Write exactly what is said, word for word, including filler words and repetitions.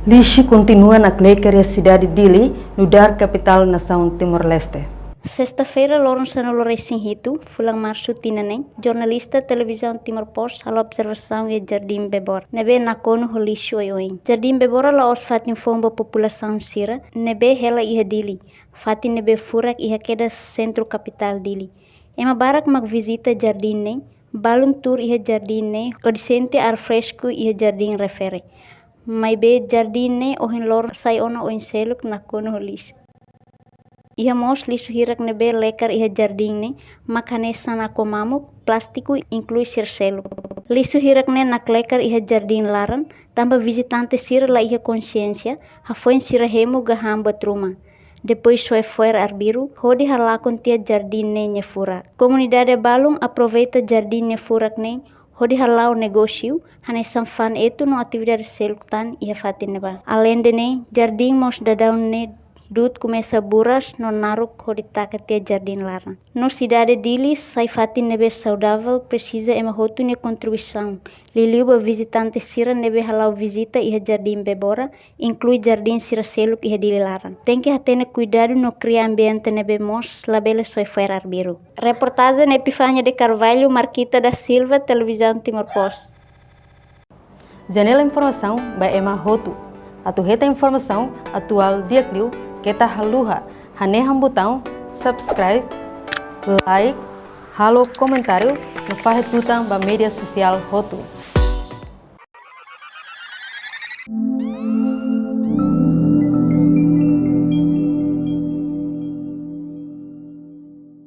Lixu kontinua nakleker iha sidade Dili, nu'udar kapitál nasaun Timor-Leste. Sesta-feira, loron sanulu-resin-hitu, fulan Marsu tinan ne'e, jornalista Televizaun Timor Post halo observasaun iha Jardín Bebora ne'ebé nakonu ho lixu oioin. Jardín Bebora la'ós fatin foun ba populasaun sira ne'ebé hela iha Dili, fatin ne'ebé furak iha kedas sentru kapitál Dili. Ema barak mak vizita jardín ne'e, balun tuur iha jardín ne'e hodi sente ar fresku iha jardín refere. Maibé jardín ne'e ohin loron sai ona oin seluk nakonu ho lixu. Iha mós lixu hirak ne'ebé lekar iha jardín ne'e, mak hanesan akua mamuk, plástiku, inklui sira seluk. Lixu hirak ne'e naklekar iha jardín laran, tanba vizitante sira la iha konsiénsia, hafoin sira hemu ka han buat ruma. Depois soe fo'er arbiru, hodi halakon tiha jardín ne'e nia furak. Komunidade balun aproveita jardín nia furak ne'e hodi hala'o negósiu, hanesan fa'an etu no atividade seluk tan iha fatin ne'ebá. Aleinde ne'e, jardín mós daudaun ne'e du'ut komesa buras no naruk hodi taka tiha jardín laran. No sidade Dili sai fatin ne'ebé saudavel, presiza ema hotu nia kontribuisaun. Liuliu ba vizitante sira ne'ebé hala'o vizita iha Jardín Bebora, inklui jardín sira seluk iha Dili laran. Tenke hatene kuidadu no kria ambiente ne'ebé moos, labele soe fo'er arbiru. Reportajen Epifania de Carvalho, Marquita da Silva, Televizaun Timor Post. Janela informasaun ba ema hotu. Atu hetan informasaun atuál di'ak liu, keta haluha hanehan butaun subscribe, like, halo komentáriu no fahe tutan ba média sosiál hotu.